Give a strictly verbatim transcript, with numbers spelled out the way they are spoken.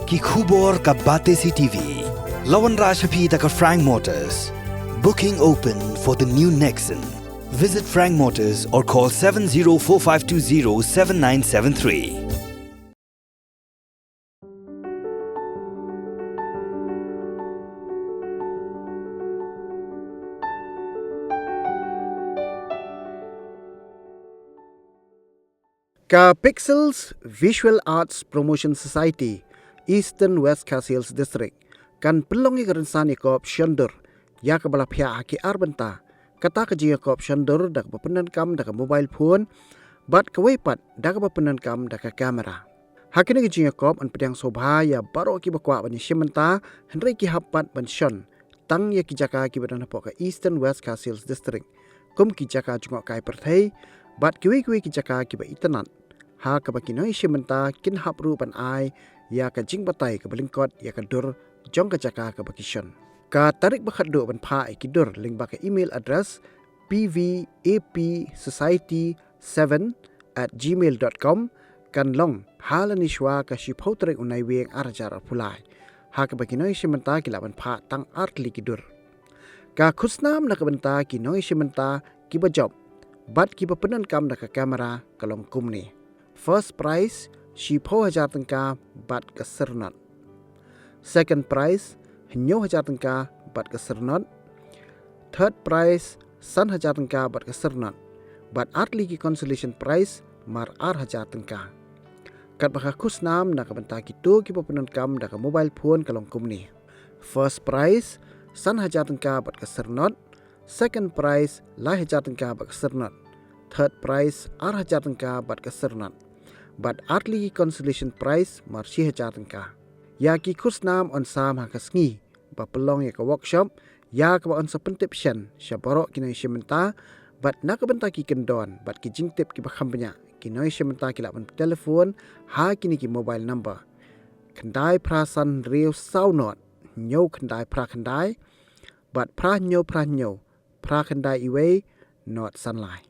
Ki khubor ka Batesi T V. La wanrah sha phi da ka Frank Motors. Booking open for the new Nexon. Visit Frank Motors or call seven zero four five two zero seven nine seven three. Ka Pixels Visual Arts Promotion Society, Eastern West Khasi Hills District, kan pynlong ïa ka rynsan ïakop shondur ïa kaba la phiah ha ki ar bynta. Kata ka jingïakop shondur da kaba pyndonkam da ka mobile phone bad kawei pat da kaba pyndonkam da ka kamera. Ha kane ka jingïakop yn pdiang sngewbha ïa baroh kiba kwah ban ïashim bynta, hynrei ki hap pat ban shon tang ïa ki jaka kiba don hapoh ka Eastern West Khasi Hills District, kum ki jaka jngohkai pyrthei bad kiwei kiwei ki jaka kiba itynnad. Ha kaba ki nongïashim bynta kin hap ruh ban ai ïa ka jingbatai kaba lyngkot ïa ka dur jong ka jaka kaba ki shon. Ka tarik ba khatduh ban phah ïa ki dur lyngba ka email address P V A P society seven at gmail dot com kan long ha lane shuwa ka shiphew tarik u Naiwieng ar hajar arphew lai. Ha kaba ki nongïashim bynta ki lah ban phah tang ar tylli ki dur. Ka khusnam na ka bynta ki nongïashim bynta kiba jop bad kiba pyndonkam da ka kamera ka long kumne: First prize shiphew hajar tyngka bad ka syrnod. Second prize hynñiew hajar tyngka bad ka syrnod. Third prize san hajar tyngka bad ka syrnod. Bad ar tylli ki consolation prize mar ar hajar tyngka. Katba ka khusnam na ka bynta kito kiba pyndonkam da ka mobile phone ka long kumne: First prize san hajar tyngka bad ka syrnod. Second prize lai hajar tyngka bad ka syrnod. Third prize ar hajar tyngka bad ka syrnod. Bad ar tylli ki consolation prize mar shi hajar tyngka. Ïa ki khusnam yn sam ha ka sngi ba pynlong ïa ka workshop, ïa kaba yn sa pyntip shen sha baroh ki nongïashim bynta. Bad na ka bynta ki kyndon bad ki jingtip kiba kham bniah, ki nongïashim bynta ki lah ban telephone ha kine ki mobile number: khyndai phra san hynriew saw nod hynñiew khyndai phra khyndai bad phra hynñiew phra hynñiew phra khyndai iwei nod san lai.